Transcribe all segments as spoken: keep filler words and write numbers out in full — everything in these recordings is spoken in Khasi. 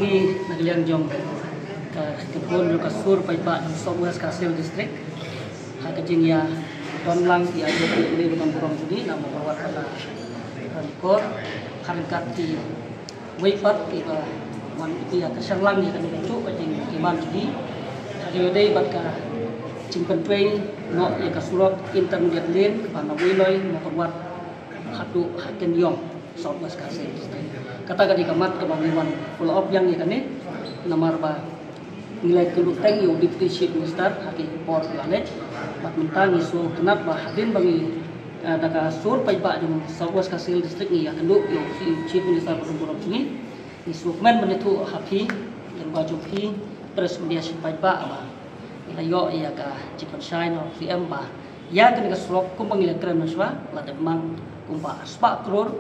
Na ka liang jong ka kynhun jong ka sur paidbah jong South West Khasi Hills District, ha ka jingïadon lang ïa ki aïu ki lei ba don burom jong ngi na Mawkyrwat bad na Ranikor, ha ryngkat kiwei pat kiba wan ïa ka shang lang ïa kane ka jingïaman jong ngi ha ka jingïadei bad ka jingpyntrei noh ïa ka surok intermediate lane kaba na Weiloi Mawkyrwat haduh ha Kynïong, South West Khasi Hills District. Kata ka dei ka mat kaba ngi wan follow up ïa kane, namar ba ngi la kynduh teng ïa u Deputy Chief Minister ha ki por ba la leit. Bad mynta ngi sngewtynnat ba hadien ba ngi, eh, da ka sur paidbah jong South West Khasi Hills District ngi ïakynduh ïa u Chief Minister ba don burom jong ngi. Ngi sngewkmen ban ïathuh ha phi, lyngba jong phi, press media shi paidbah ba ngi la ïoh ïa ka jingpynshai na u C M ba ïa kane ka surok kumba ngi la kren mynshuwa la dep mang kumba spah klur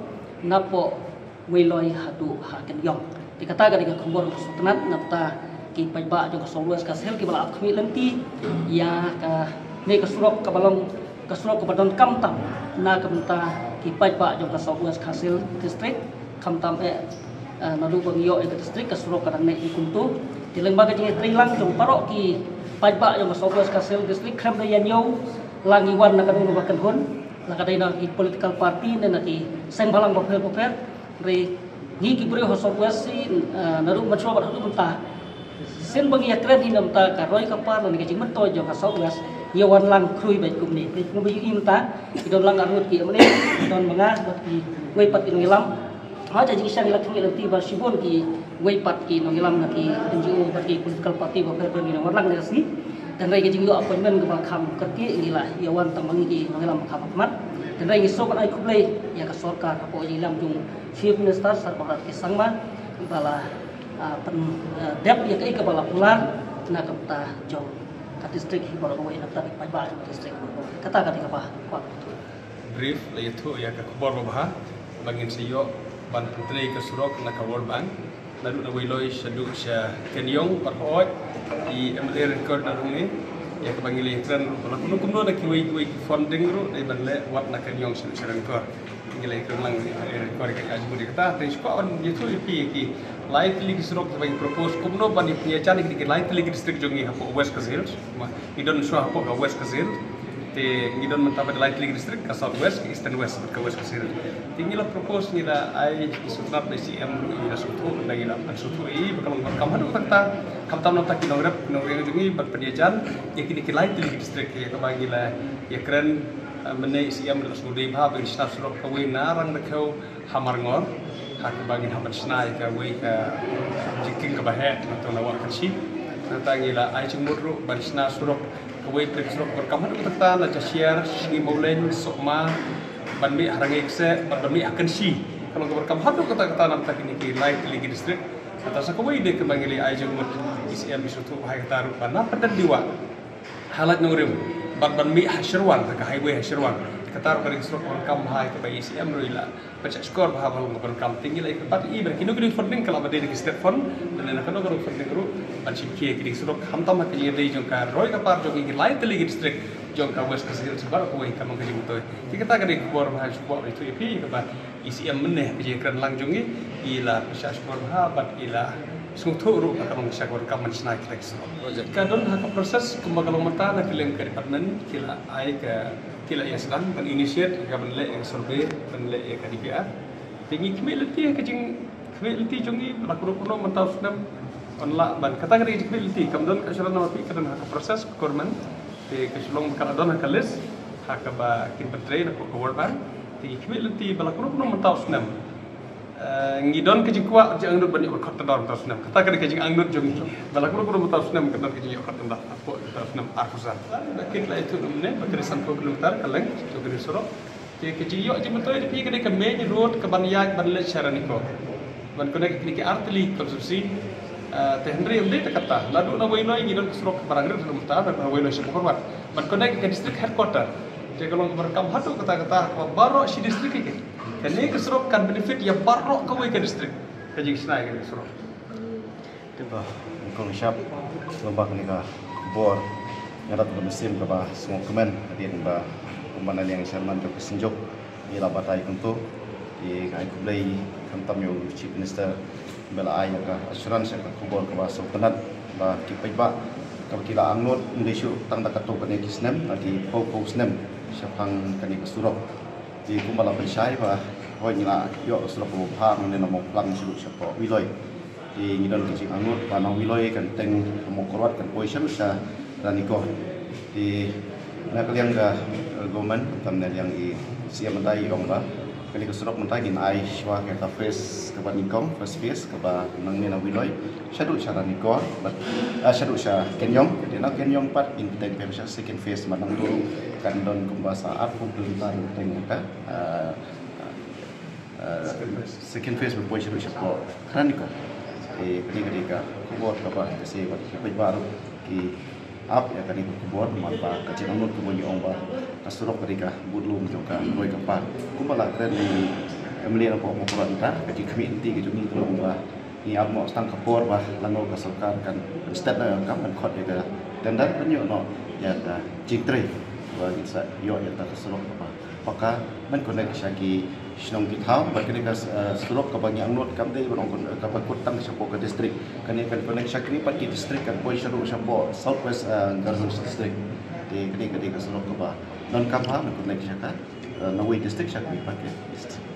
napoh Weiloi haduh ha Kynïong. Te kata ka dei ka khubor kaba sngewtynnat na bynta ki paidbah jong ka South West Khasi Hills kiba la ap khmih lynti ïa kane ka surok kaba long ka surok kaba donkam tam na ka bynta ki paidbah jong ka South West Khasi Hills District. Khamtam eh, eh, naduh ba ngi ïoh ïa ka district ka surok ka dang neh kumto. Te lyngba ka jingïatreilang jong baroh ki paidbah jong ka South West Khasi Hills District khlem da ïa ñiew la ngi wan na kano kano ka kynhun, la ka dei na ki political party ne na ki seng bhalang bapher bapher. Hynrei ngi ki briew ha South West, eh, naduh mynshuwa bad haduh mynta, sien ba ngi ïakren hi na bynta ka roi ka par lane ka jingmyntoi jong ka South West, ïa wan lang khrui beit kumne. Beit kumba ïohi mynta, ki don lang arngut ki MLA, ki don ma nga bad kiwei pat ki nongïalam. Ha ka jingshang ïa la khmih lynti ba shibun kiwei pat ki nongïalam na ki NGO bad ki political party bapher bapher ki nongwan lang na ka sngi. Hynrei ka jingïoh appointment kaba kham kyrkieh ngi la ïa wan tang ma ngi ki nongïalam ba kham ha khmat. Hynrei ngi sngewbha ban ai khublei ïa ka sorkar hapoh ka jingïalam jong Chief Minister Sir Conrad K Sangma ba la, ah, pyn, ah, dep ïa kaei kaba la kular na ka bynta jong ka district hi baroh kawei, na ka bynta ki paidbah jong ka district hi baroh kawei. Kata ka dei kaba kwah. Brief la ïathuh ïa ka khubor babha ba ngin sa ïoh ban pyntrei ka surok na ka World Bank naduh na Weiloi shaduh sha Kynïong, bad hooid i MLA Ranikor da rung ne ïa kaba ngi la ïakren ruh ba la kumno kumno na kiwei kiwei ki funding ruh dei ban leh wat na Kynïong shaduh sha Ranikor. Ngi la ïakren lang ïa Ranikor ïa ka jingmut ïa kata. Te shu kwah ban ïathuh ïa phi ïa ki lai tylli ki surok kiba ngi propose kumno ban ïa pynïajan ïa ki lai tylli ki district jong ngi hapoh West Khasi Hills. Ma ngi don shuwa hapoh ka West Khasi Hills. Te ngi don mynta bad lai tylli ki district, ka South West, ka Eastern West bad ka West Khasi Hills. Te ngi la propose, ngi la ai ki sngewtynnat na CM ruh, ngi la sngewthuh, ngi la pynsngewthuh ïa i ba ka long ba kam haduh katta katta. Khamtam na bynta ki nongrep nongriang jong ngi ban pynïajan ïa kine ki lai tylli ki district ïa kaba ngi la ïakren, eh, mynne i CM ruh la sngewdei bha ba ngin shna surok kawei na Rangdakhiew ha Marngor, ha kaba ngin hap ban shna ïa kawei ka jingkieng kaba heh na to na Wah Kynshi. Nangta ngi la ai jingmut ruh ban shna surok kawei pyrshah surok kaba donkam haduh katta katta na Jashiar, Sngi Mawlein, Sohma, ban mih ha Rangei Kseh bad ban mih ha Kynshi. Ka long kaba donkam haduh katta katta na bynta kine ki lai tylli ki district. Kata sa kawei de kaba ngi la ai jingmut, i CM i sngewthuh bha ïa kata ruh ba na Pyndendiwah ha Laitnongrim bad ban mih ha Shirwang, ha ka highway ha Shirwang. Kata ruh ka dei surok kaba donkam bha ïa kaba i CM ruh i la pynshah shkor bha ba long kaba donkam. Te ngi la ïa kyrpad ïa i ba kino kino ki funding ka lah ban dei na ki state fund, lane na kano kano funding ruh ban shim khia ïa ki dei surok, khamtam ha ka jingïadei jong ka roi ka par jong ki lai tylli ki district jong ka West Khasi Hills baroh kawei, ka long ka jingmyntoi. Te kata ka dei ka khubor ba nga shu kwah ban ïathuh ïa phi, ïa kaba i CM mynne ha ka jingkren lang jong i, i la pynshah shkor bha bad i la sngewthuh ruh ba ka long ka sha kaba donkam ban shna kita ki surok. Ka don ha ka process kumba ka long mynta na ki liang ka department ki la ai ka, ki la ïa sdang ban initiate ka ban leh ïa ka survey, ban leh ïa ka DPR. Te ngi khmih lynti ha ka jingkhmih lynti jong ngi ba la kumno kumno mynta u snem yn lah ban, kata ka dei ka jingkhmih lynti, kam don ka assurance namar phi, ka don ha ka process procurement. Te ka shu long ba ka la don ha ka list ha kaba kin pyntrei na ka World Bank. Te ngi khmih lynti ba la kumno kumno mynta u snem, eh, ngi don ka jingkwah jingangnud ban ïoh khot tender mynta u snem. Kata ka dei ka jingangnud jong ngi ba la kumno kumno mynta u snem ka don ka jingïoh khot tender hapoh mynta u snem arphew san. Ba kit la ïathuh mynne ba ka dei sanphew kilometer ka length jong kane ka surok. Te ka jingïoh jingmyntoi da phi ka dei ka main road ka ban ïaid ban leit sha Ranikor ban connect ïa kine ki ar tylli ki constituency. Ah, te hynrei ym dei tang katta, naduh na Weiloi ngi don ka surok kaba rangrit haduh mynta, naduh na Weiloi sha Mawkyrwat ban connect ïa ka district headquarter. Te ka long kaba donkam haduh katta katta, kaba baroh shi district ïa ki. Kane ka surok kan benefit ïa baroh kawei ka district. Ka jingshna ïa kane ka surok. Te ba, nyngkong nyngshap lyngba kane ka bor, nga da ka mynsiem kaba sngewkmen hadien ba kumba na liang i chairman jong ka Synjuk i la batai kumto. Te nga ai khublei khamtam ïa u Chief Minister Ba la ai ïa ka assurance ïa ka khubor kaba sngewtynnat ba ki paidbah kaba ki la angnud ym dei shuh tang da katto katne ki snem, la ki phew phew snem shaphang kane ka surok. Te kumba la pynshai ba hooid ngi la ïoh ka surok kaba bha hangne na Mawphlang shaduh shapoh Wiloi. Te ngi don ka jingangnud ba na Wiloi kan teng ka Mawkyrwat kan poi shaduh sha Ranikor. Te na ka liang ka, eh, government, khamtam na liang i C M mynta i ong ba kane ka surok mynta ngin ai shuwa ka phase kaba nyngkong, first phase kaba nangne na Wiloi shaduh sha Ranikor, bad, ah, shaduh sha Kenyong. Te na Kenyong pat ngin pyntek pyrshah second phase, ba nangta ruh kan don kumba sa arphew kilometer teng ka, ah, ah, second phase ba poi shaduh shapoh Ranikor. Te kane ka dei ka khubor kaba ka se bad ki paidbah ruh ki ap ïa kane ka khubor, namar ba ka jingangnud kumba ngi ong ba ka surok ka dei ka budlum jong ka roi ka par. Kumba la kren i M L A na pok pok mynta, ka jingkhmih lynti ka jong ngi ka long ba ngi ap noh tang ka por ba lano ka sorkar kan, kan stet noh ïa ka kam, kan khot ïa ka tender, kan ïoh noh ïa ka jingtrei ba ngin sa ïoh ïa ka surok kaba paka ban connect sha ki shnong ki thaw. Bad kane ka, eh, surok kaba ngi angnud kam dei ban ong kaba kut tang shapoh ka district, kane kan connect sha kine pat ki district, kan poi shaduh shapoh South West, eh, Garo Hills District. Te kane ka dei ka surok kaba donkam bha ban connect sha ka, eh, Nawei District sha kine pat ki district.